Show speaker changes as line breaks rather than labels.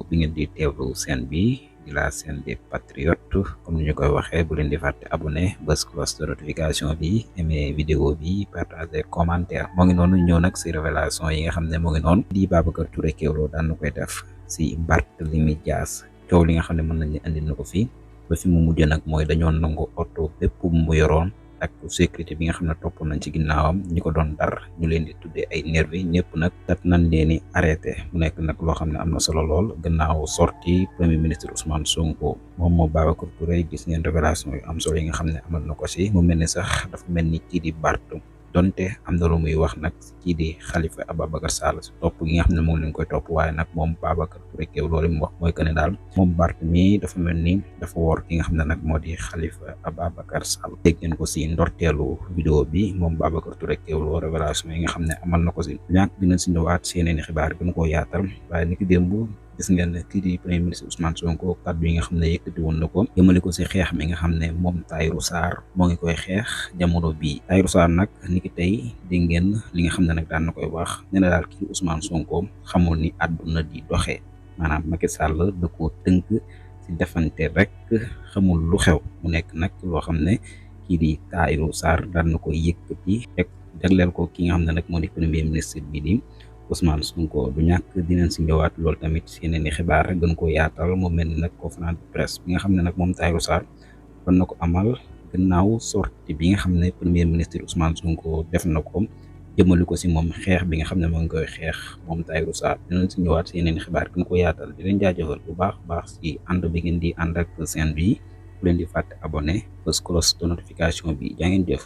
bi ngeen di teewlu seen bi di la chaîne des patriotes comme ni ñu koy waxee bu leen di fàtte abonné bës cloche de notification bi aimé vidéo bi partager commentaire moo ngi noonu ñëw nag si révélation yi nga xam ne moo ngi noonu di Babacar Touré Kewoulo daan na koy def si Barthélémy Dias coow li nga xam ne mën nañ andi na ko fii ba fi mu mujj nag mooy dañoo nangu oto bépp mu yoroon ak sécurité bi nga xam ne topp nañ ci ginnaawam ñi ko doon dar ñu leen di tuddee ay nervi ñëpp nag dat nañ leen di arrêté mu nekk nag loo xam ne am na solo lool gannaaw sorti premier ministre Ousmane Sonko moom moo Babacar Touré gis ngeen révélation yu am solo yi nga xam ne amal na ko si mu mel ni sax dafa mel ni kii di Bart donte am na lu muy wax nag kii di Khalifa Ababacar Sall si topp gi nga xam ne moom lañ koy topp waaye nag moom Babacar Touré Kewoulo loolu mu wax mooy que ne daal moom Bart mi dafa mel ni dafa woor ki nga xam ne nag moo di Khalifa Ababacar Sall dégg ngeen ko si ndorteelu vidéo bi moom Babacar Touré Kewoulo révélation yi nga xam ne amal na ko si ñàkk dina si ñëwaat si yeneen i xibaar gën koo yaatal waaye ni ki démb gis ngeen ne kii di premier ministre Ousmane Sonko kaddu yi nga xam ne yëkkati woon na ko jëmale ko si xeex mi nga xam ne moom Tahirou Sarr moo ngi koy xeex jamono bii Tahirou Sarr nag ni ki tey dégg ngeen li nga xam ne nag daan na koy wax nee na daal kii Ousmane Sonko xamul ni àdduna di doxee maanaam Macky Sall da koo tënk si defante rek xamul lu xew mu nekk nag loo xam ne kii di Tahirou Sarr daan na koy yëkkati rek jagleel ko ki nga xam ne nag moo di premier ministre bi di Ousmane Sonko du ñàkk dinañ si ñëwaat loolu tamit si yeneen i xibaar gën koo yaatal mu mel ni nag conférence de presse bi nga xam ne nag moom Tahirou Sarr kon na ko amal gannaaw sortie bi nga xam ne premier ministre Ousmane Sonko def na ko jëmali ko si moom xeex bi nga xam ne moo ngi koy xeex moom Tahirou Sarr dinañ si ñëwaat si yeneen i xibaar gën ko yaatal di leen jaajëfal bu baax si ànd bi ngeen di ànd ak seen bi bu leen di fàtte abonné bës cloche de notification bi jaa ngeen jëf.